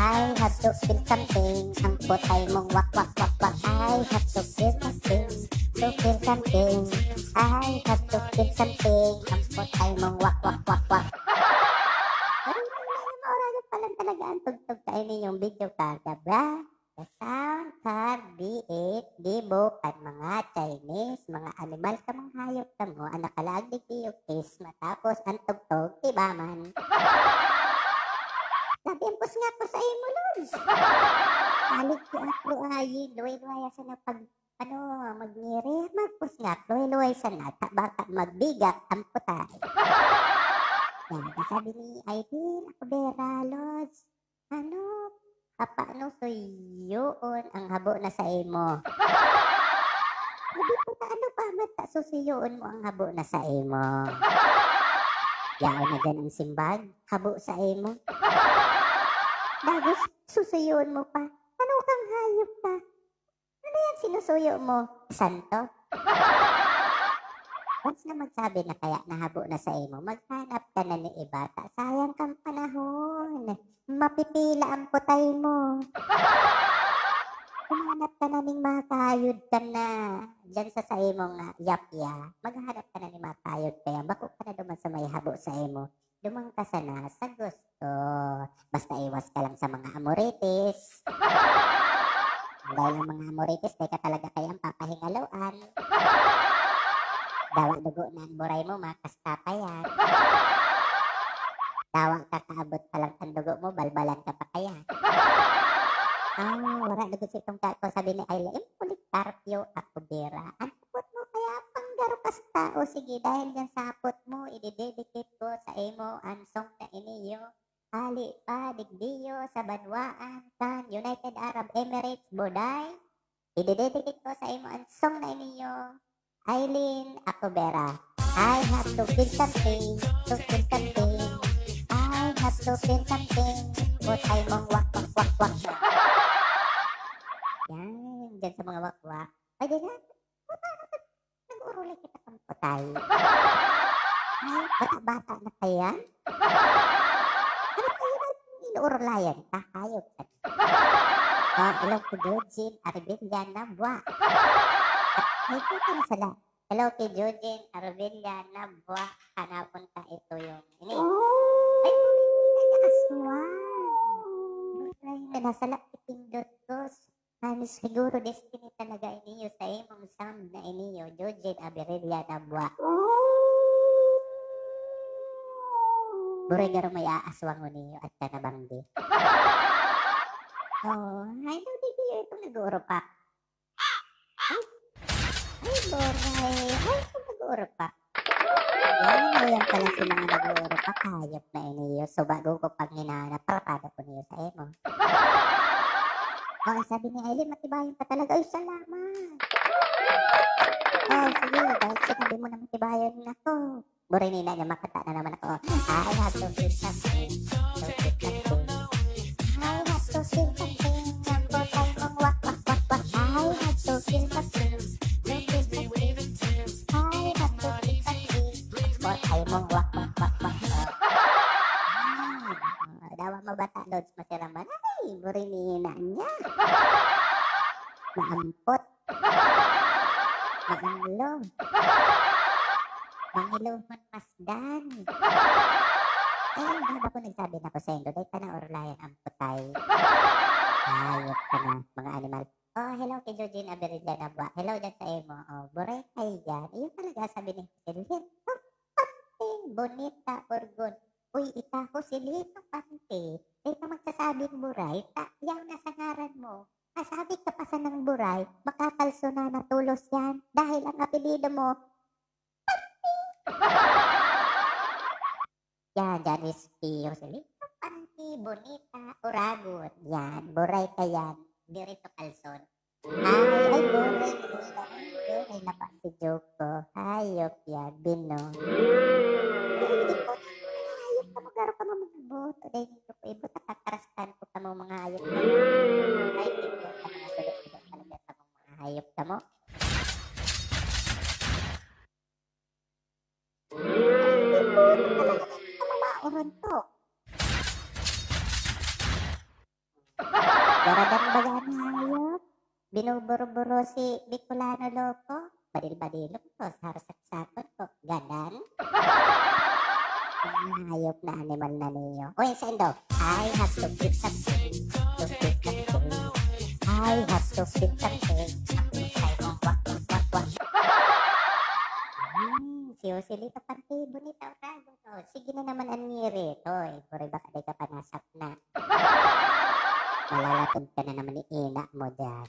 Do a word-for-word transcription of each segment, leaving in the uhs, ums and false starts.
I have to feel something. Ang putay mong wak, wak, wak, wak. I have to feel something. To feel something. I have to feel something. Ang putay mong wak, wak, wak, wak. Ay, ay, ay, mauragot pa lang talaga ang tugtog kaini yung video ka, diba? The sound card, B eight, gibo kan mga Chinese, mga animal ka, mga hayop kamo, ang nakalaag digdi yung case, matapos ang tugtog, iba man. Sabi ang pusnga ko sa imo, Lods. Alig ki akro ayi, luway-luwaya sa napag, ano, magngiri, magpusnga, luway-luway sa nata, baka magbigak ang putay. Yan, sabi ni Aidin, ako bera, Lods. Ano? Papaano suyoon ang habo na sa imo? Sabi ko, "Ano pa man ta susuyoon mo ang habo na sa imo? Yaon na dyan ang simbag, habo sa imo." Dagos, susuyoon mo pa. Ano kang hayop ka? Ano yan sinusuyo mo? Santo? Once na magsabi na kaya nahabo na sa imo, maghanap ka na ni iba ta. Sayang kang panahon. Mapipila ang putay mo. Humanap ka na ning makayod ka na. Diyan sa, sa imo nga yapya, maghanap ka na ni makayod kaya bako ka na duman sa may habo sa imo. Duman ka sana sa gusto. Basta iwas ka lang sa mga amoritis. Dahil ang mga amoritis, di ka talaga kaya ang papahingaloan. Dawa dugo na ang buray mo, makasta pa yan. Dawa kakaabot pa lang ang dugo mo, balbalan ka pa kaya. Ah, wala dugo si itong kako, sabi ni Aileen, Policarpio Acubera. Ang hapot mo kaya panggaro kasta. O sige, dahil yan sa hapot mo, ididedicate ko sa imo ang song na iniyo. Hali pa, digdiyo, sa banwaan, kan United Arab Emirates, Buday. Ididedicate ko sa imo ang song na iniyo, Aileen Acubera. I have to feel something, to feel something. I have to feel something. Putay mong wak, wak, wak, wak. Yan, dyan sa mga wakwak. Ay, di na. Nag-urulay kita kang patay. Ay, bata-bata na pa yan? Ano pa yun ang inuurulayan ka? Hayop ka. Oh, hello kay Jojin Arvilla Nabua. Ay, puta na sala. Hello kay Jojin Arvilla Nabua. Hanapon ka ito yung ini. Ay, ay, aswang. Ay, nasala, ipindot ko. Ano, siguro destiny talaga iniyo sa imong sound na iniyo, Jojin Averilla Nabua. Buray garo may aaswangon niyo at ka nabanggi. Oh, ay, daw di kayo itong nag-uurupak. Ay, ay, buray. Ay, itong nag-uurupak. Yan, yan pala si mga nag-uurupak. Hayop na iniyo. So, bago ko pang hinanap, papado ko niyo sa imo. Oh, sabi ni Aileen, "Matibayan ka talaga." Ay, salamat. Oh, sige, dahil sinabi mo na matibayan ako. Burinina niya, makata na naman ako. I have to feel something. To feel something. I have to feel something. Ang botay mong wak, wak, wak, wak. I have to feel something. To feel something. I have to feel something. Ang botay mong wak, wak, wak, wak, wak. Ah, dawa mabata, Lods, masiraman. Ay, burinina niya. Maampot. Maanglo. Mangilohon masdan. Eh, ang baba ko nagsabi na ko sa indo, dahil ka na orlayan ang putay. Hayop ka na, mga animal. Oh, hello kay Jojin Averilla Nabua. Hello dyan sa imo. Oh, buray kayo dyan. Iyon talaga sabi ni Jose Luis. Oh, pante, bonita, orgon. Uy, ikaw, Joselito, pante. Dahil ka magsasabing buray, ta, yaw na sa ngaran mo. Masabi ka pa sanang buray, makakalso na na tulos yan. Dahil ang apelyido mo, Yan, dyan is si Joselito Panti Bonita Oragon. Yan, buray ka yan. Diretso kalson. Ay, ay, buray, buray, buray na pa si Joko. Hayop yan, bino. Ay, hindi po. Hayop ka, magaro ka, mamagboto. Dahil hindi ko ibo, nakakarastan ko ka, mga hayop ka. Ay, hindi ko ka, mga sulo-sulo talaga ka, mga hayop ka mo. Ano ba, orontok? Garadan baga an hayop. Binuburo-buro si Bicolano loko. Badil-badilon ko, sarsak-sakon ko. Gadan? Mga hayop na animal na niyo. Uy, saindo. I have to feel something. To feel something. I have to feel something. Ay, mong wak, wak, wak, wak. Hmm, si Joselito Pantibo ni Tauragon. Oh, sige na naman an ngiri. Oy, buray baka di ka pa nasakna. Malalapod ka na naman ni ina mo diyan.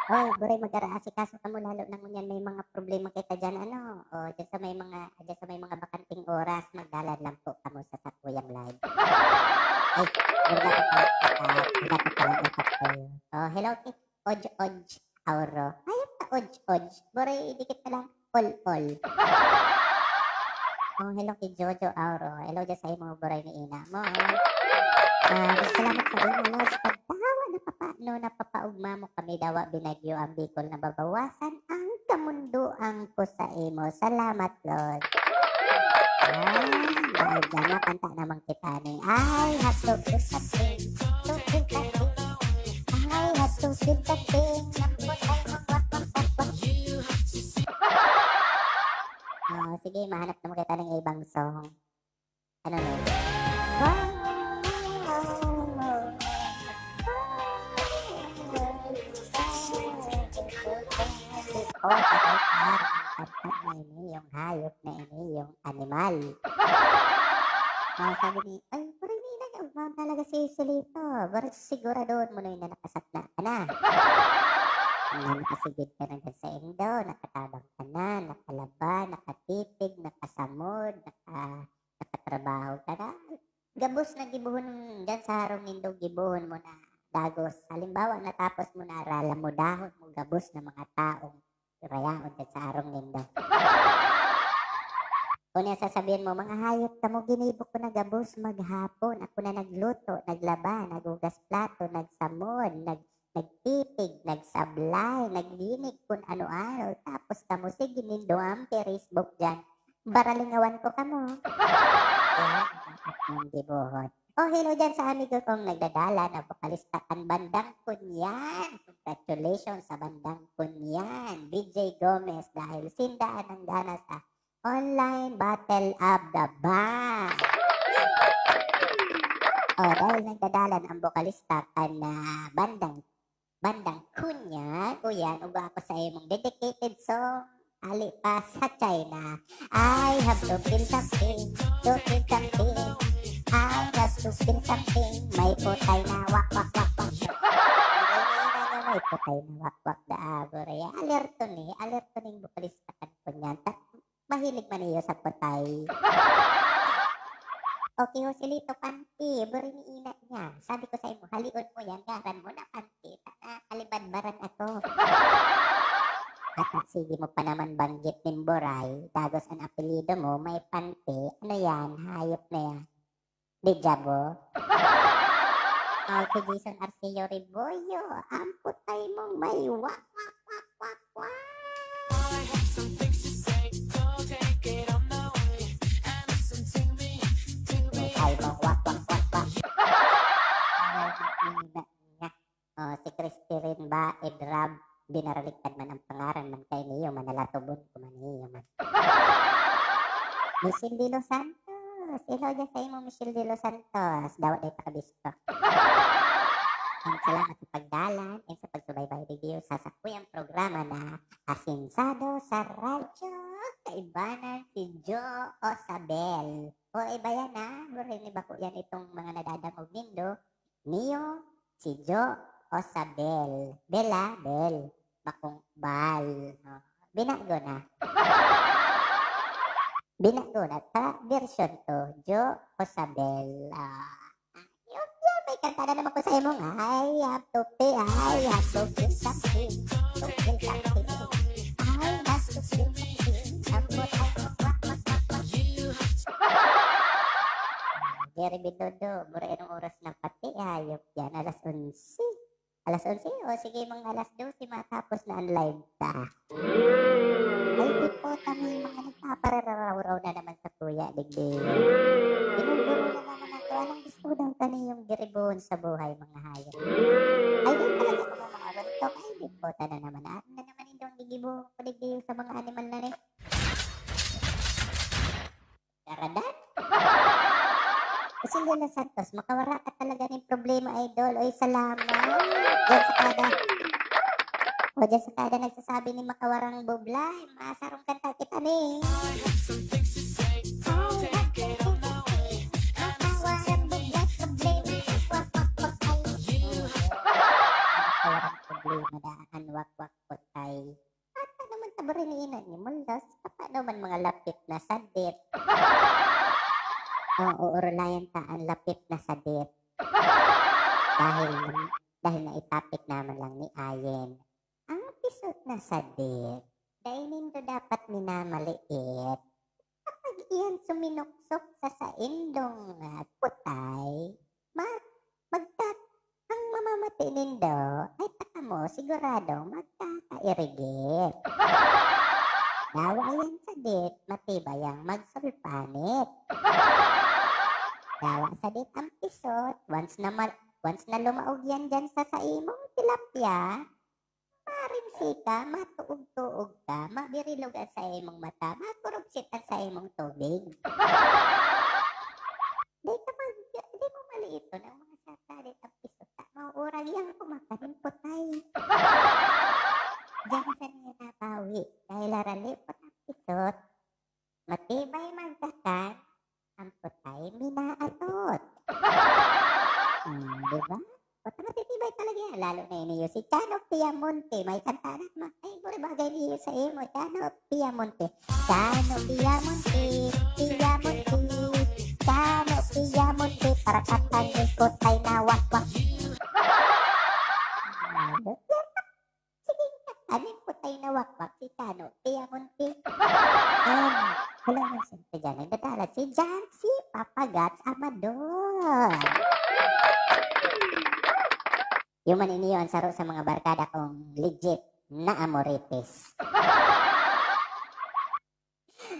Oy, buray mag-araasikaso ka mo lalo na ngunyan may mga problema kita diyan, ano? O, diyan sa may mga, diyan sa may mga bakanting oras, magdalan lang po kamo sa sakuyang live. Ay, wala ko pala, ah, wala ko pala utak sa'yo. Oh, hello, Ki-, Oj, Oj, Auro. Ayun na, Oj, Oj. Buray, dikit na lang. Ol, ol. Oh, hello kay Jojo Auro. Hello dyan sa imo, buray ni ina mo. Ah, salamat sa imo, Lord. Pagdawa na papa, no, napapaugma mo kami dawa binagyo ang Bicol na babawasan ang kamundoan ko sa imo. Salamat, Lord. Ah, dahil dyan, makanta naman kita ni I have to feel something, to feel something. I have to feel something. Nampot ay mong wak, wak, wak, wak. Ah, sige, mahanap naman kita ng ibang song. Ano na yun? Oh, patay ka. Ang kanta na ini, yung hayop na ini, yung animal. Oh, sabi ni, ay, puro ini na niya, ugmaon talaga si Joselito. Pero siguradohon mo na yun na nakasakna ka na. Na nakasigid ka na dyan sa indo, nakatabang ka na, nakalaba, nakatitig, nakasamod, naka, nakatrabaho ka na. Gabos na gibohon dyan sa harong nindo, gibohon mo na dagos. Halimbawa, natapos mo na, ralamudahon mo gabos na mga taong rayaon dyan sa harong nindo. Kung yan sasabihin mo, "Mga hayop kamo, ginibo ko na gabos maghapon. Ako na nagluto, naglaba, naghugas plato, nagsamod, nag-, nagtipig, nagsablay, naglinig, kun ano-ano. Tapos kamo, sige nindo ang Facebook dyan. Baralingawan ko kamo." Yan ang akong gibohon. Oh, hello dyan sa amigo kong nagdadala na bokalista kan Bandang Kunyan. Congratulations sa Bandang Kunyan, D J Gomez, dahil sinda an nanggana sa Online Battle of the Band. Oh, dahil nagdadalan ang bokalista kan, ah, Bandang, Bandang Kunyan, o yan, ugwa ako sa imong dedicated song. Ali pa sa China. I have to feel something, to feel something. I have to feel something. May putay na wak, wak, wak, wak. May putay na wak, wak, da, abore. Alerto ni, alerto ning bokalista kan Kunyan. Ta-, mahilig man iyo sa putay. Okay, Joselito, panti. Buri ni ina niya. Sabi ko sa imo, halion mo yan. Ngaran mo na panti. Nakalibadbaran ako. At sige mo pa naman banggit nin Boray, dagos an apelyido mo, may panti. Ano yan? Hayop na yan. Deja vu? Okay, Jason Arceo Rebollo, ang putay mong may wak, wak, wak, wak, wak. I have some things to say, so take it on the way. And listen to me, to me. Putay mong wak, wak, wak, wak. Ay, ina niya. Oh, si Christy rin ba, Edrab? Binaraliktad man ang pangaran man kay niyo, manalatubon ko man niyo man. Michelle de los Santos. Hello dyan sa imo, Michelle de los Santos. Dawa day pakabisto. Ang salamat sa pagdalan and sa pagsubaybay video sa sakuyang programa na Asinsado sa Radyo Kaibanan, si Jo Osabel. O, iba yan, ha? Buray ni bako yan itong mga nadadangog nindo. Niyo, si Jo Osabel. Bel, ah, Bel. Bakong Bal. Oh, binago na. Binago na. Ta, version two. Jo Osabel. Ah, yun, yun. May kanta na naman ko sa imo nga. I have to pay, I have to feel something. To feel something. I have to feel something. Ambot, ay, wak, wak, wak, wak. Jerry Bidodo, buro, anong oras na pati? Hayop yan, alas onse. Alas onse? O sige, mga alas dose, matapos na ang live ta. Ay, di po, kami mga nagpapararaw-raw na naman sa kuya, digdi. Ginuguro na naman ako, anong gusto Daw kani yung giribuhon sa buhay, mga hayop. Ay, di talaga ako mga buntok. Ay, di puta na naman. Ano na naman itong gigibuhon ko digdi sa mga animal na ni? Karadan? Kasi Lola Santos, makawara ka talaga ng problema, idol. Oy, salamat. Diyan sa kada, o diyan sa kada nagsasabi ni makawarang bublay, masarong kanta kita ni. Makawarang bublay, problema, wak, wak, wak, ay. Makawarang problema, daan, wak, wak, wak, ay. At ano man taburi ni ina ni Muldos, paano man mga lapit na sadit? Oo, uurulayan ta ang lapit na sadit. Dahil, dahil naitapik naman lang ni Ayen. Ang pisot na sadit, dai nindo dapat minamaliit. Kapag iyan suminuksok sa saindong, ah, putay, ma-, magka-, ang mamamati nindo ay takamo siguradong magkakairigit. Dawa yan sadit, matibay ang magsulpanit. Dawa sadit ang pisot, once na mal-, once na lumaog yan dyan sa, sa imong tilapia, marimsi ka, matuog-tuog ka, mabirilog ang sa imong mata, makurupsit ang sa imong tubig. Di ka mag-, di mo maliiton ang mga satalit ang pisot. Mauurag yang kumakanin putay. Diyan sa niya nabawi, dahil haralipot ang pisot. Matibay magkakan, ang putay minaatot. Hmm, di ba? Puta, matitibay talaga yan. Lalo na iniyo si Chano Piamonte. May kanta na, ma-, ay, puro bagay niyo sa imo. Chano Piamonte. Chano Piamonte, Piamonte. Chano Piamonte, para katan yung putay na wakwak. Ayos yan. Sige, kakanin ko tayo na wakwak si Chano Piamonte. And, wala nang sente dyan. Nagdadala si Jancy Papagats Amador. Yung man ini yun, saro sa mga barkada kong legit na amoritis.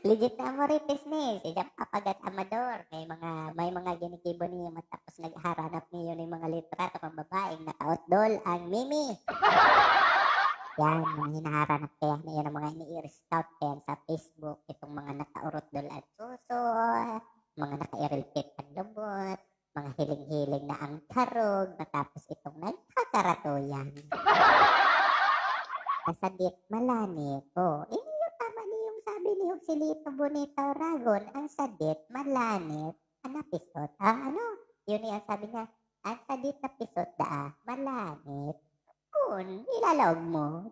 Legit na amoritis ni, si Jan Papagats Amador. May mga, may mga ginigibo niya, matapos nagharanap niyo ng mga litrato ng babaeng nakautdol ang mimi. Yan, mga hinaharanap kaya niya ng mga ini-scout yan sa Facebook, itong mga nakaurutdol ang suso, mga nakairilpit ang lubot, mga hiling-hiling na ang karog, matapos itong nagkakaratoyan. Ang sadit, malanit. Oh, eh, yung tama ni yung sabi ni Joselito Bonita Oragon, ang sadit, malanit, ang napisot. Ah, ano? Yun yung sabi niya, ang sadit na pisot daa, malanit. Kun, ilalaog mo.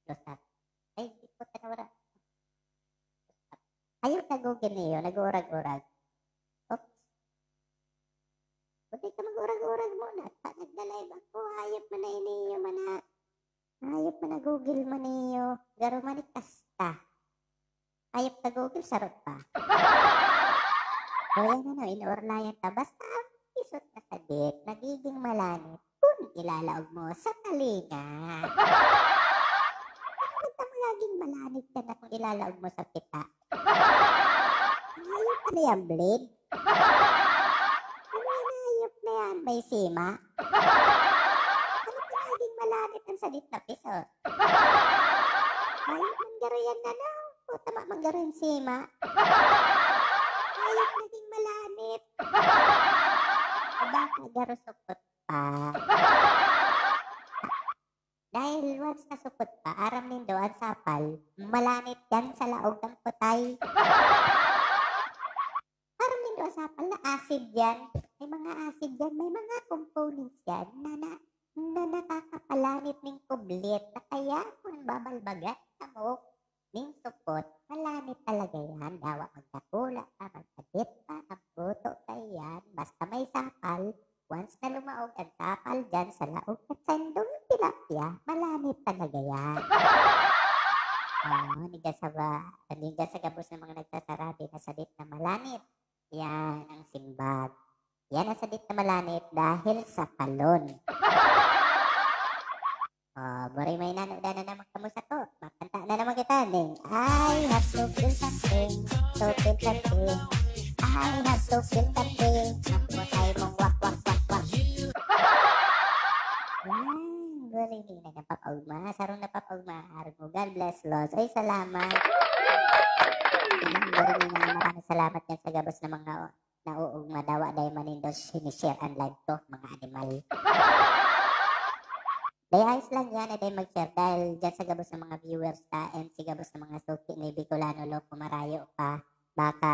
Close up. Ay, di ko tinawara. Ayun, nag-Google niyo, nag-urag-urag. Oops. Pwede ka mag-urag-urag muna. Pa, nagda-live ako, hayop man na iniyo man na. Hayop man na Google man niyo. Garo man ni kasta. Hayop ka Google, sarot pa. O yan ano, inuurlayan ta. Basta ang pisot na sadit, nagiging malanit. Kun ilalaog mo sa talinga. Ano ka magiging malanit ka na kung ilalaog mo sa pita? Hayop ka na yan, Blade. Ano yan, hayop na yan? May sima? Ano ka naging malanit ang sadit na piso? Hayop man garo yan na, no? Puta, ma-, man garo yung sima. Hayop naging malanit. Aba, garo supot pa. Dahil once na supot pa, aram nindo ang sapal, malanit yan sa laog ng putay. Aram nindo ang sapal na acid yan. May mga acid yan, may mga components yan na, na, na nakakapalanit ning kublit na kaya kung babalbagan kamo ning supot, malanit talaga yan. Dawa magdakula pa, magkadit pa, ang buto pa yan. Basta may sapal, once na lumaog ang sapal dyan sa laog at sandong tilapia, malanit talaga yan. Oo, niga sa ba, niga sa gabos ng mga nagsasarabi na sadit na malanit. Yan ang simbag. Yan ang sadit na malanit dahil sa palon. Oh, buray may nano na naman kamo sa to. Makanta na naman kita, ning. I have to feel something, to feel something. I have to feel the pain. Ako tayo mong wak, wak, wak, wak. Yan, galing na napapaugma. Sarong napapaugma. Argo, God bless, Lord. Ay, salamat. Yan, galing na. Maraming salamat yan sa gabos na mga nauugma. Dawa dahil manindo, sinishare ang live ko, mga animal. Dahil ayos lang yan, eh, dahil mag-share. Dahil dyan sa gabos ng mga viewers ta, and sa gabos ng mga suki ni Bicolano Loco, marayo pa. Baka,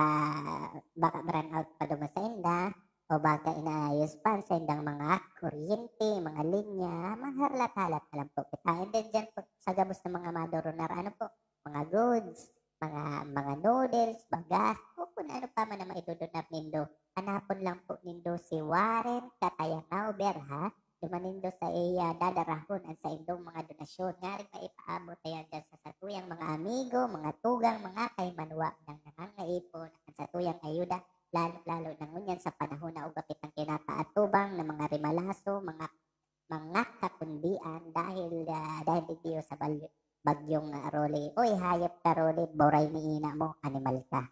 baka brownout pa duman sa inda, o baka inaayos pa sa indang mga kuryente, mga linya, mahalat-halat na lang po kita. And then dyan po, sa gabos ng mga madurunar, ano po, mga goods, mga, mga noodles, bagas, o kung ano pa man ang maidodonar nindo. Hanapon lang po nindo si Warren Katayamaw Berha. Duman nindo sa iya dadarahon ang saindong mga donasyon. Ngaring maipaabot ayan dyan sa satuyang mga amigo, mga tugang, mga kaimanwa nang nangangaipon ang satuyang ayuda, lalo-lalo na ngunyan sa panahon na ugapit ang kinakaatubang ng mga rimalaso, mga, mga kakundian dahil, ah, dahil digdiyo sa bal-, bagyong, ah, Rolly. Uy, hayop ka, Rolly, buray ni ina mo, animal ka.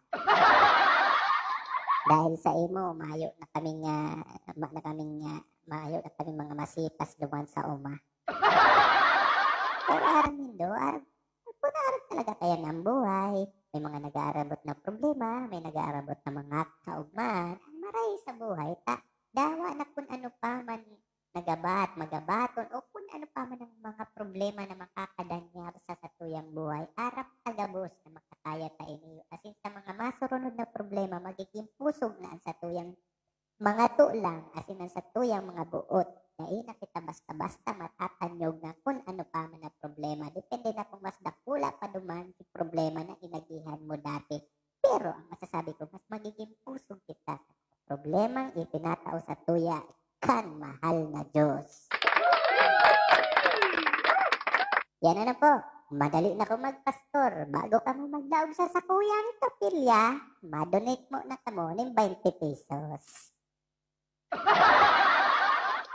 Dahil sa imo, mayo na kaming, ah, ma-, na kaming, ah, mayo na kaming mga masitas duman sa uma. Pero aram nindo, aram, puna aram talaga kaya ang buhay. May mga nag-aarabot na problema, may nag-aarabot na mga kaugman. Ang maray sa buhay, ta, dawa na kun ano pa man nagabat, magabaton, o kun ano pa man ang mga problema na makakadanyar sa satuyang buhay, aram ta gabos na makakaya ta ini. Asin sa mga masurunod na problema, magiging pusog na ang satuyang mga tulang, asin ang satuyang mga buot. Dai na kita basta-basta matatanyog na kun ano pa man na problema. Depende na kung mas dakula pa duman si problema na inagihan mo dati. Pero ang masasabi ko, mas magiging pusog kita sa problemang itinatao satuya kan mahal na Diyos. Yan na po. Madali na ko magpastor. Bago kamo maglaog sa sakuyang kapilya, madonate mo na kamo ning twenty pesos.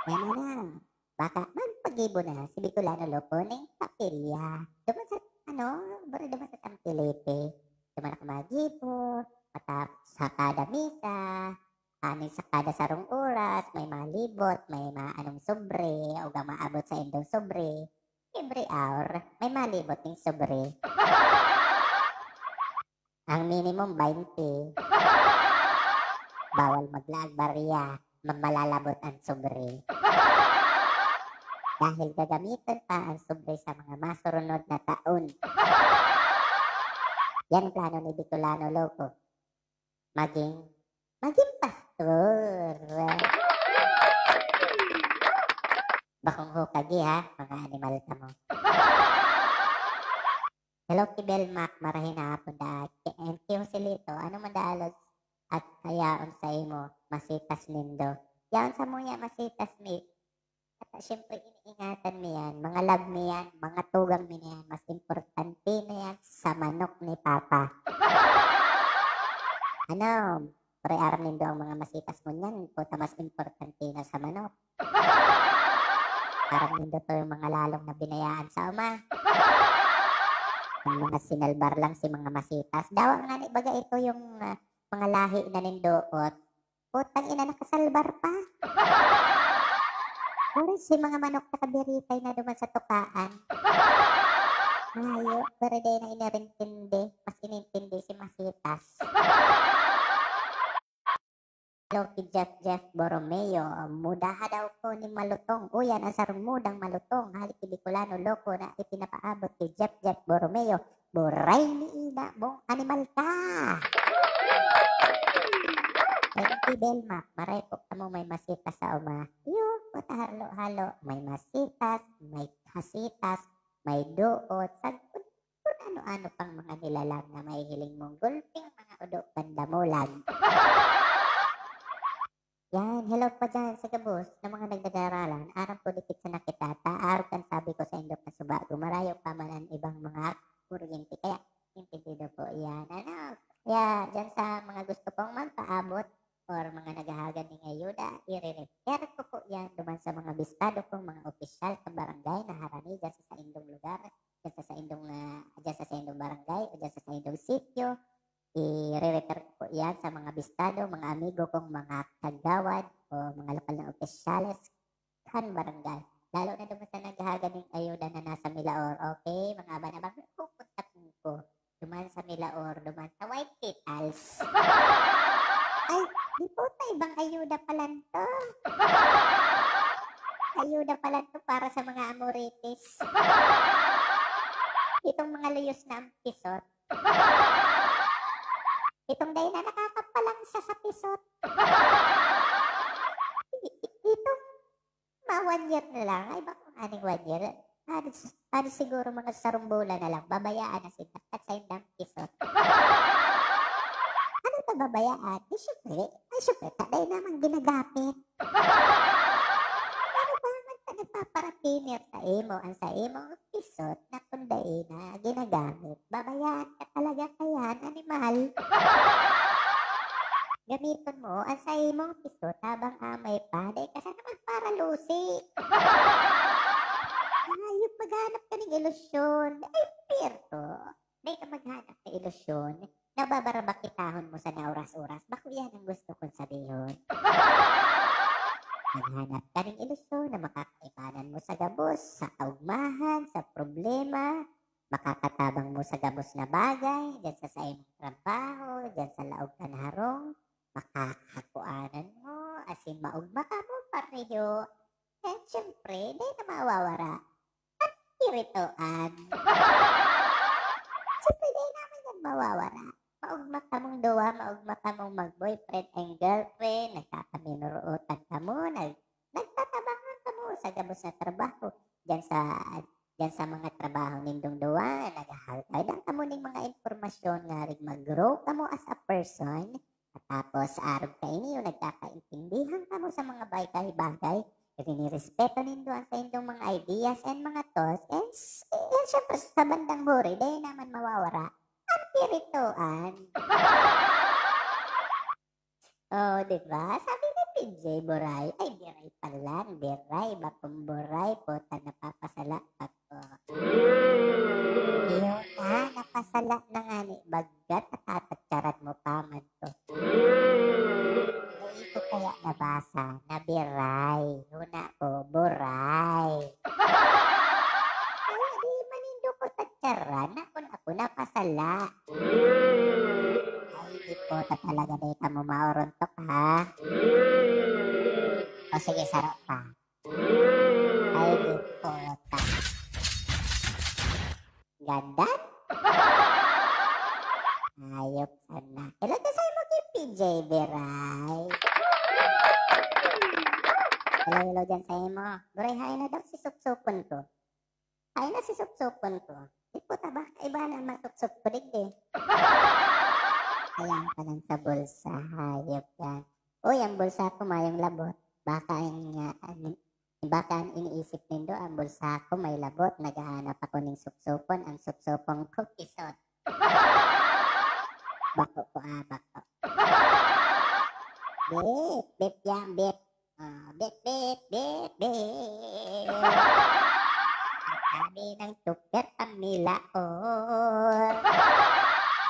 Yan na. Baka magpagibo na si Bicolano Loco ning kapilya. Duman sa, ano, bro, duman sa San Felipe. Duman ako magibo, matap-, sa kada misa, aning sa kada sarong oras, may malibot, may maanong sobre, o ga maabot sa indong sobre. Every hour, may malibot ning sobre. Ang minimum, twenty. Bawal maglaag barya, ma-, malalabot ang sobre. Dahil gagamiton pa ang sobre sa mga masurunod na taon. Yan ang plano ni Bicolano Loco. Maging, maging pastor. Bakong hukagi, ha, mga animal kamo. Hello, Kibel Mac, marahay na hapon da. Ki-, and ki Joselito, ano man da alog at hayaon sa imo, masitas nindo. Yaon sa muya, masitas mi. At, ah, siyempre, iniingatan mi yan. Mga love mi yan, mga tugang mi na yan. Mas importante na yan sa manok ni Papa. Ano, pre, aram nindo ang mga masitas mo niyan, puta, mas importante na sa manok. Aram nindo to yung mga lalong nabinayaan sa uma. Ang mga sinalbar lang si mga masitas. Dawa nga ni, baga ito yung, ah, mga lahi na nindoot. Putang ina, nakasalbar pa. Puro si mga manok nakabiritay na duman sa tukaan. Mayo, pero di na inirintindi. Mas inintindi si masitas. Hello, ki Jeff Jeff Borromeo. Mudaha daw ko ni malutong. Uyan ang sarong mudang malutong. Hali ki Bicolano Loco na ipinapaabot ki Jeff Jeff Borromeo. Buray ni ina mong animal ka! Thank you, Belma. Maray po kamo may masitas sa uma. Iyo, puta, halo-halo. May masitas, may hasitas, may doot, sagkod kung ano-ano pang mga nilalang na mahihiling mong gulping mga udo kan damulag. Yan, hello po dyan sa gabos na mga nagdadaralan. Aram ko dikit sa nakita, ta, arog kan sabi ko sa indok na suba, gumarayo pa man ang ibang mga kuryente. Kaya, intindido po yan. Ano? Kaya, dyan sa mga gusto pong magpaabot or mga naghahagad ning ayuda, ire-refer ko po yan duman sa mga bistado kong mga opisyal sa barangay na harani dyan sa saindong lugar, dyan sa saindong, ah, dyan sa saindong barangay o dyan sa saindong sitio. I-re-refer ko po yan sa mga bistado, mga amigo kong mga kagawad o mga lokal na opisyales kan barangay. Lalo na duman sa naghahagad nin ayuda na nasa Milaor. Okay, mga abang-abang, kukontakin ko. Duman sa Milaor, duman sa White Petals. Ay, di puta, ibang ayuda pala to. Ayuda pala to para sa mga amoritis. Itong mga luyos na ang pisot. Itong dai na nakakapalangsa sa pisot. I-, i-, itong ma one year na lang. Ay, bako nganing one year. Ano, ano siguro mga sarong bulan na lang, babayaan na sinda. At sa indang pisot. Ano ta babayaan? Di syempre. Ay, syempre, ta dai naman ginagamit. Ano ba man ta nagpaparatiner sa imo? Ang sa imong pisot na kun dai na ginagamit. Babayaan ka talaga kayan, animal. Gamiton mo ang sa imong pisot habang amay pa. Dai ka sana magparalusi. Hayop, maghanap ka ning ilusyon. Ay, pirto. Dai ka maghanap na ilusyon. Nababarabakitahon mo sana oras-oras. Bako yan ang gusto kong sabihon. Maghanap ka ning ilusyon na makakaibanan mo sa gabos, sa kaugmahan, sa problema, makakatabang mo sa gabos na bagay, dyan sa saimong trabaho, dyan sa laog kan harong, makakakuanan mo, asin maugma kamo pareho. And syempre, dai na mawawara. An kiritoan. Syempre, dai naman yan mawawara. Maugma kamong duwa, maugma kamong mag-boyfriend and girlfriend, nagkakaminuruotan kamo, nag-, nagtatabangan kamo sa gabos na trabaho. Diyan sa, diyan sa mga trabaho nindong duwa, naghahagad kamo ning mga impormasyon ngaring mag-grow kamo as a person. Tapos, arog kaini, nagkakaintindihan kamo sa mga bagay-bagay, rinirespeto nindo ang saindong mga ideas and mga thoughts, and s-, and syempre, sa bandang huri, dai naman mawawara ang kiritoan. Oh, di ba? Sabi ni P J Boray, ay, Biray pala, Biray, bakong Boray, puta, napapasala pa ko. Iyo na, napasala na nga ni, bagat, natatatsaran mo pa man ko. Dai ko kaya nabasa na Biray, huna ko, Boray. Kaya di man nindo ko tatsaran na kun ako napasala. Ay, di puta talaga, dai kamo maorontok, ha? O sige, saro pa. Ay, di puta. Gandan? Hayop sana. Hello, dyan sa imo kay P J Biray. Hello, hello, dyan sa imo. Buray, hain na daw si supsupon ko. Hain na si supsupon ko. Di puta ba? Iba na masupsup ko, digdi. Ayan pa lang sa bulsa. Hayop yan. Uy, ang bulsa ko mayong labot. Baka ang, ah, ang, baka ang iniisip nindo, ang bulsa ko may labot. Naghahanap ako ning supsupon. Ang supsupon ko, kisot. Bako ko, ah, bako. Bip, bip yan, bip. Ah, bip, bip, bip, bip. Ang sabi ng super pamilaon.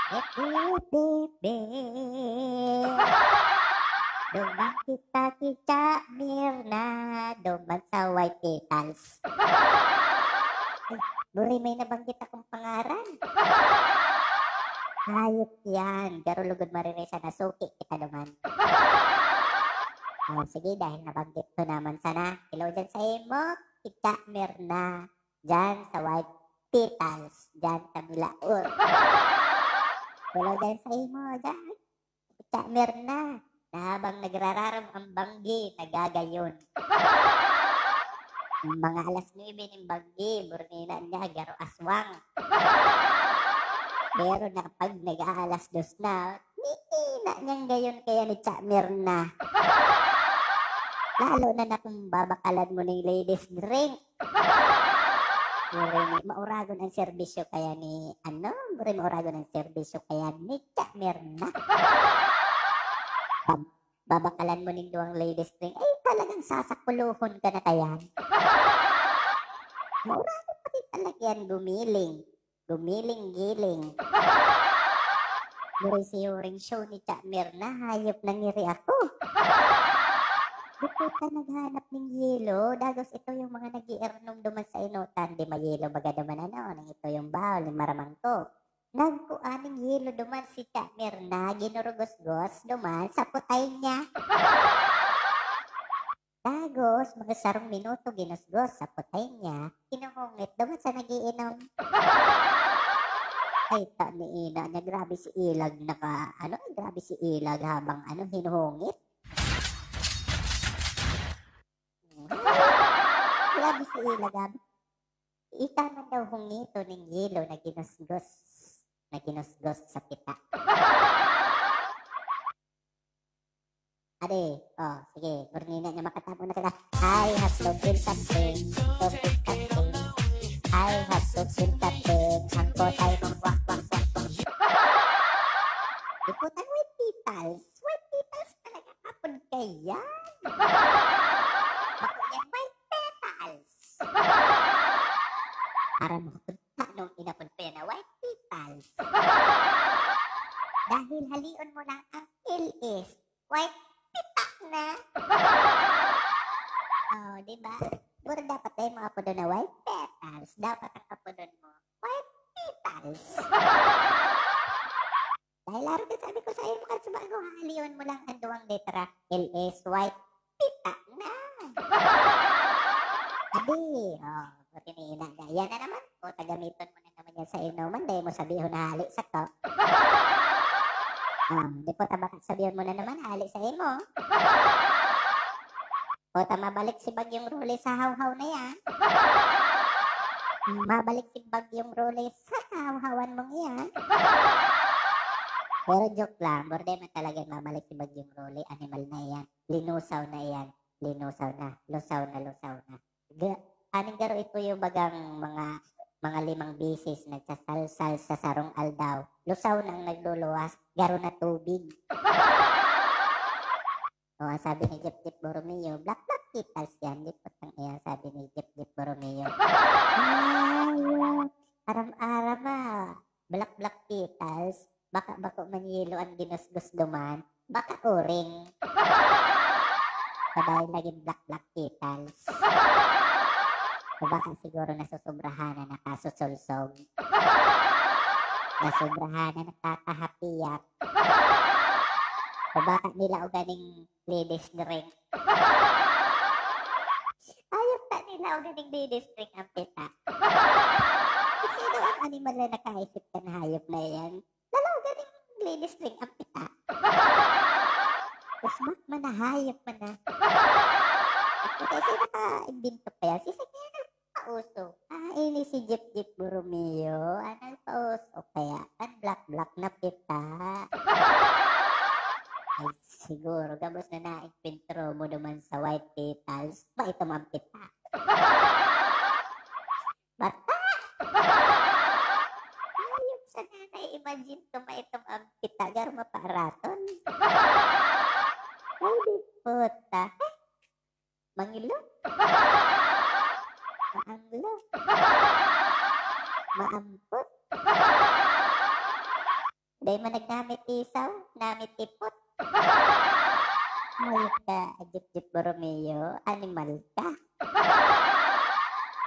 Bip, bip, bip, bip. Duman kita, kita, Mirna. Duman sa White Petals. Ay, buray, may nabanggit akong pangaran. Hayop yan. Garo lugod mariresa na suki kita duman. Oh, sige, dahil nabanggit ko naman sana. Hello dyan sa imo, Tita Mirna. Dyan sa White Petals. Dyan sa Milaor. Hello dyan sa imo, dyan. Tita Mirna, na habang nagrararom ang banggi, nagagayon. Ang mga alas nuebe ning banggi, burnina niya, garo aswang. Pero na kapag nag-aalas dos na, niina niyang gayon kaya ni Cha Mirna. Lalo na na kung babakalan mo ning ladies drink. Buray ni, mauragon ang serbisyo kaya ni, ano, buray mauragon ang serbisyo kaya ni Cha Mirna. Pag babakalan mo ning duwang ladies drink, ay, talagang sasakuluhon ka na kayan. Mauragon pati talaga yan gumiling. Gumiling-giling. Buray si Yoring show ni Cha Mirna, hayop na ngiri ako. Di po ka naghanap ng yelo, dagos ito yung mga nag-iirnom duman sa inutan, di mayelo baga duman ano, nang ito yung bahol ni Maramangko. Nagkuan ning yelo duman si Cha Mirna, ginurugos-gos duman sa putay niya. Dagos, mga sarong minuto, ginusgos sa putay niya, hinuhungit duman sa nag-iinom. Ay, ta ni ina niya, grabe si Ilag naka, ano, grabe si Ilag habang, ano, hinuhungit. Grabe si Ilag, grabe. Ika man daw hungito ning yelo na ginusgos, na ginusgos sa kita. Ade, oh, sige, burnina niya makatabo na kita. I have to feel something, to feel something. I have to feel something. Ang kotay mong wak, wak, wak, wak. Di po tayo white petals. White petals talaga kapon kaya. Bako yan, white petals. Para mo, anong inapod ko yan na white petals? Dahil halion mo lang ang L S, white pita na. Oh, di ba? Pero dapat ay mga pudo na white petals. Dapat ang kapudon mo, white petals. Dahil araw din sabi ko sa iyo, makal sa bago, halion mo lang ang duwang letra. L S white pita na. Adi, oh, buti ni ina. Yan na naman. O, tagamiton mo na naman yan sa inuman. Dahil mo sabihon na hali sa to. Ah, di po tabaka sabihon mo na naman, hali sa imo. O, ta mabalik si Bagyong Rolly sa hawhaw na yan. Mabalik si Bagyong Rolly sa kahawhawan mong iyan. Pero joke lang, borde man talaga mabalik si Bagyong Rolly, animal na iyan. Linusaw na iyan. Linusaw na. Lusaw na, lusaw na. Ga-, aning garo ito yung bagang mga, mga limang bisis nagsasalsal sa sarong aldaw. Lusaw na ang nagluluwas, garo na tubig. O, ang sabi ni Jeep Jeep Borromeo, "Black, black petals yan." Di putang iya, sabi ni Jeep Jeep Borromeo. Ay, aram-aram ah. Black, black petals. Baka bako man yelo ang ginusgos duman. Baka uring. Sa dahil naging black, black petals. O baka siguro nasusobrahan na nakasusulsog. Nasubrahan na nakakahapiyak. O baka nila o ganing ladies drink. Hayop ta nila o ganing ladies drink ang pita. Sino ang animal na nakaisip kan hayop na yan? Lalo ganing ladies drink ang pita. Usmak man na, hayop man na. Kasi naka-imbento pa yan. Si Sakya na pauso. Ah, ini si Jeep Jeep Borromeo. Ah, nagpauso kaya kan black black na pita. Ay, siguro, gabos na naing pintro mo duman sa white petals. Ba, ito man pita. Bata! Ayun, sana na-imagine ko, maitom ang pita, garo mapaaraton. Ay, di puta. Mangilo. Maanglo. Maampot. Dai man nagnamit isaw, namit ipot. Hayop ka, Jeep Jeep Borromeo, animal ka.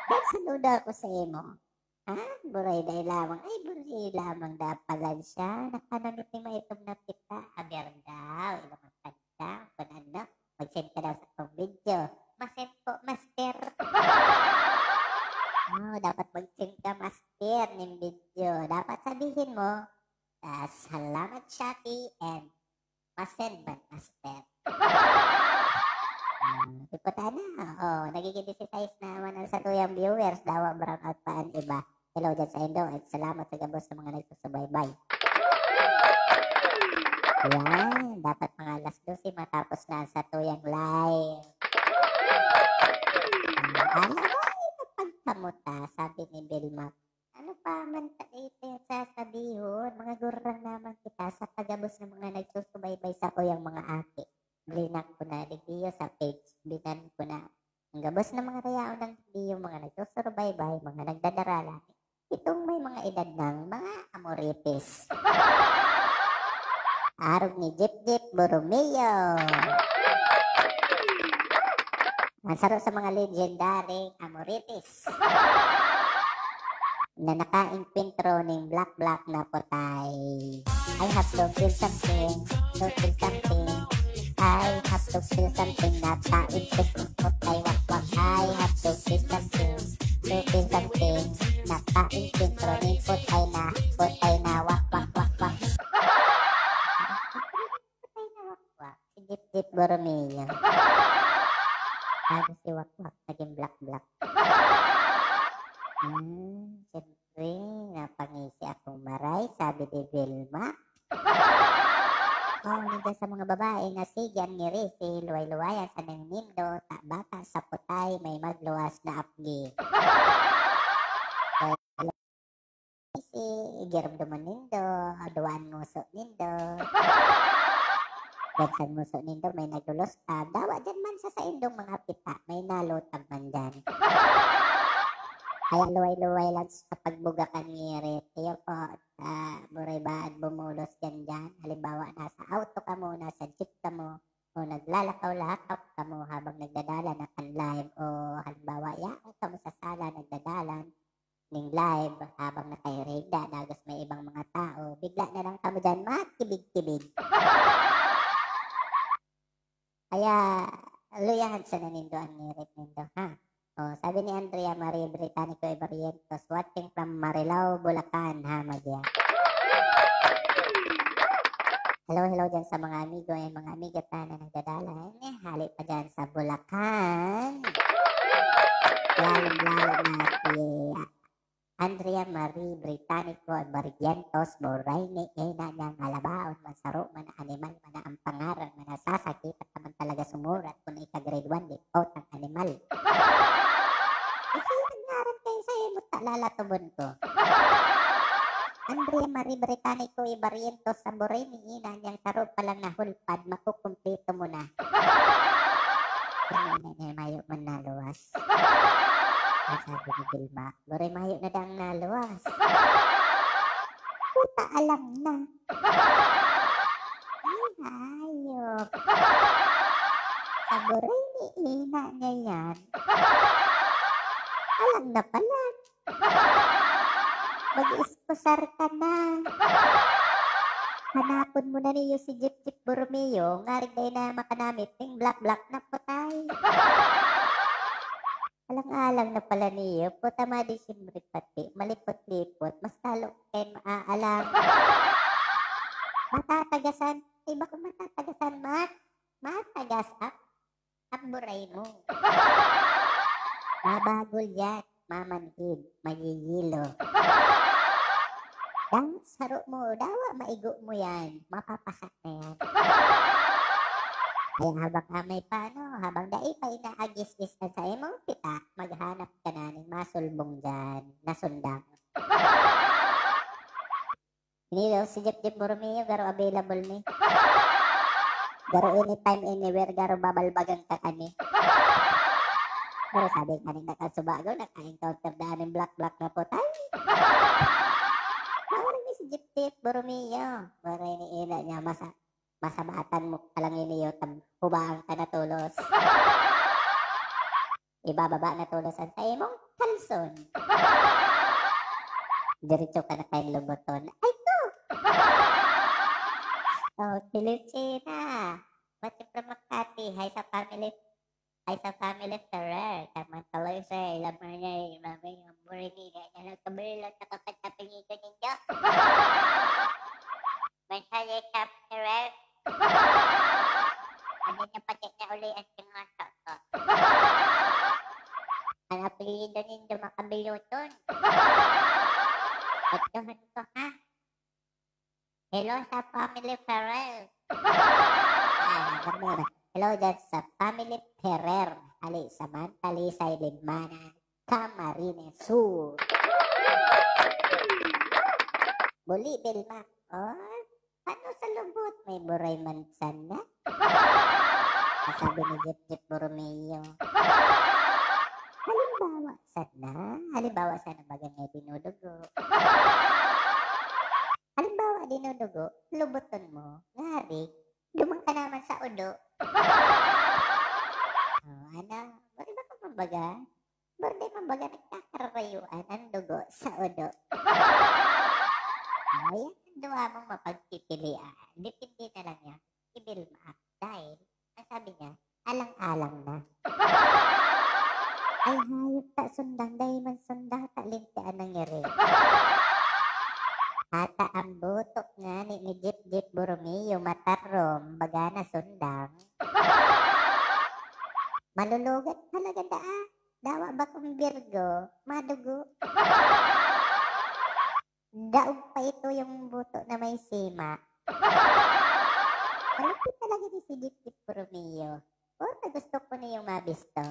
Nagsaludo ako sa imo. Ha? Buray dai lamang. Ay, buray lamang dapalan siya. Nakanamit ni maitom na pita. Aber daw, ilang ang kanta. Kung ano, mag-send ka daw sa akong video. Ma-send po, master. Oh, dapat mag-send ka, master, ning video. Dapat sabihin mo, ah, "Salamat, Shopee," and "Ma-send man, master." Ah, di po ta na. Oh, nagiging disisais naman ang satuyang viewers. Dawa brownout pa ang iba. Hello dyan sa indo, at salamat sa gabos sa mga nagsusubaybay. Yan, dapat mga alas dose matapos na ang satuyang live. Ah, alam mo, ay, napagkamuta, sabi ni Vilma. Ano pa man ta dito yung sasabihon? Mga gurang naman kita sa pagabos ng mga nagsusubaybay sa kuyang mga aki. Blinak ko na digdiyo sa page, binan ko na. Ang gabos ng mga rayaon ng digdiyo, mga nagsusubaybay, mga nagdadarala. Itong may mga edad ng mga amoritis. Romeo. Ang saro sa mga legendary Amorites na nakaengkwentro ning black black na putay. I have to feel something, to feel something. I have to feel something na paengkwentro ning putay wakwak. I have to feel something, to feel something na paengkwentro ning putay na, putay na wakwak wakwak. Putay na wakwak. Si Jeep Jeep Borromeo. Bago si Wakwak naging black black. Hmm, siyempre, napangisi akong maray, sabi ni Vilma. Oh, ninda sa mga babae na sige ang ngirisi, luway-luwayan sa nang nindo, ta baka sa putay may magluwas na apgi. Ngirisi, giromdomon nindo, duwaan nguso nindo. Diyan sa nguso nindo may naglulustab, dawa diyan man sa saindong mga pita, may nalutab man diyan. Kaya luway-luway lang sa pagbuga kan ngirit. Iyo po, ah, buray baad bumulos diyan diyan. Halimbawa, nasa auto kamo, nasa jeep kamo, o naglalakaw-lakaw kamo habang nagdadalan na kan live, o halimbawa, yaon kamo sa sala nagdadalan ning live habang nakairigda, dagos may ibang mga tao, bigla na lang kamo diyan magkibig-kibig. Kaya, luyahan sana nindo ang ngirit nindo, ha? Oh, sabi ni Andrea Marie Británico Ibarrientos, watching from Marilao, Bulacan, ha, Madia. Hello, hello dyan sa mga amigo, eh, mga amiga ta na nagdadala, eh, hali pa dyan sa Bulacan. Lalong-lalo na si Andrea Marie Británico Barrientos Borraine, ina niya nga labaon man, saro man na animal man na ang pangaran man na sasakit at naman talaga sumurat kun ika grade one, di potang animal. Kasi ang ngaran kayo sa imo, ta lalatubon ko. Andrea Marie Británico Ibarrientos sa Borraine, ina niyang saro pa lang na hulpad, makukumpleto mo na. Ang ina niya, mayo man naluwas. Ang sabi ni Vilma, Buray mayo na dang naluwas. Puta, alam na. Ay, hayop. Sa buray ni ina niya yan. Alam na pala. Mag-iiskusar ka na. Hanapon mo na niyo si Jeep Jeep Borromeo, ngarig dai na makanamit ning black black na putay. Alang-alang na pala niyo, puta, mga Disyembre pati, malipot-lipot, mas lalo kayo maaalang. Matatagasan, iba kung matatagasan, mat, matagas ang, ang buray mo. Mabagol yan, mamanhid, mayiyilo. Dahil saro mo, dawa maigo mo yan, mapapasa na yan. Kaya habang amay pa, ano, habang dai pa inaagis-is an sa imong pita, maghanap ka na ning masulbong diyan na sundang. Ini daw si Jeep Jeep Borromeo, garo available ni. Garo anytime, anywhere, garo babalbagan ka kani. Pero sabi kanina ka subago, naka-encounter na ning black black na putay. Mawala ni si Jeep Jeep Borromeo. Waray ni ina niya, masa-, masabatan mo ka lang ini, yo, tab-, hubaan ka na tolos. Ibababa na tolos an sa imong kalson. Diretso ka na kayong lubuton. Ay, ko! Oh, si Lucina. Pati from Makati. Hi sa family. Hi sa family Ferrer. Tamang kaloy, sir. Ilang mga niya, ilang mga niya, burini niya, niya, nagkabili lang sa kapatapin nito ninyo. May sali sa Ferrer. Ano niya pati niya uli ang singoso ko? Ang apelyido nindo makabiluton. Pagtuhan ko, ha? Hello sa family Ferrer. Ah, kami na. Hello dyan sa family Ferrer. Hali sa Mantalisay, Libmanan, Camarines Sur. Buli, Vilma. Oh, ano sa lubot? May buray man sana. Ang sabi ni Jeep Jeep Borromeo. Halimbawa sana, halimbawa sana, baga nga dinudugo. Halimbawa, dinudugo, lubuton mo, ngarig, Duman ka naman sa udo. Oh, ano? Buri ba ka mambaga? Buri man baga nagkakararayuan ang dugo sa udo. Oh, yan ang duwa mong mapagpipilian. Depende na lang yan. Ibilma. Dahil, ang sabi niya, alang-alang na. Ay, hayop ta sundang, dai man sundang ta lintian na ngiri. Ata ang butok ngani ni Jeep Jeep Borromeo matarom, baga na sundang. Malulugat talaga daa. Dawa bakong Virgo, madugo. Daog pa ito yung buto na may sima. Malupit talaga ni si Jeep Jeep Borromeo. Puta, gusto ko na yung mabisto.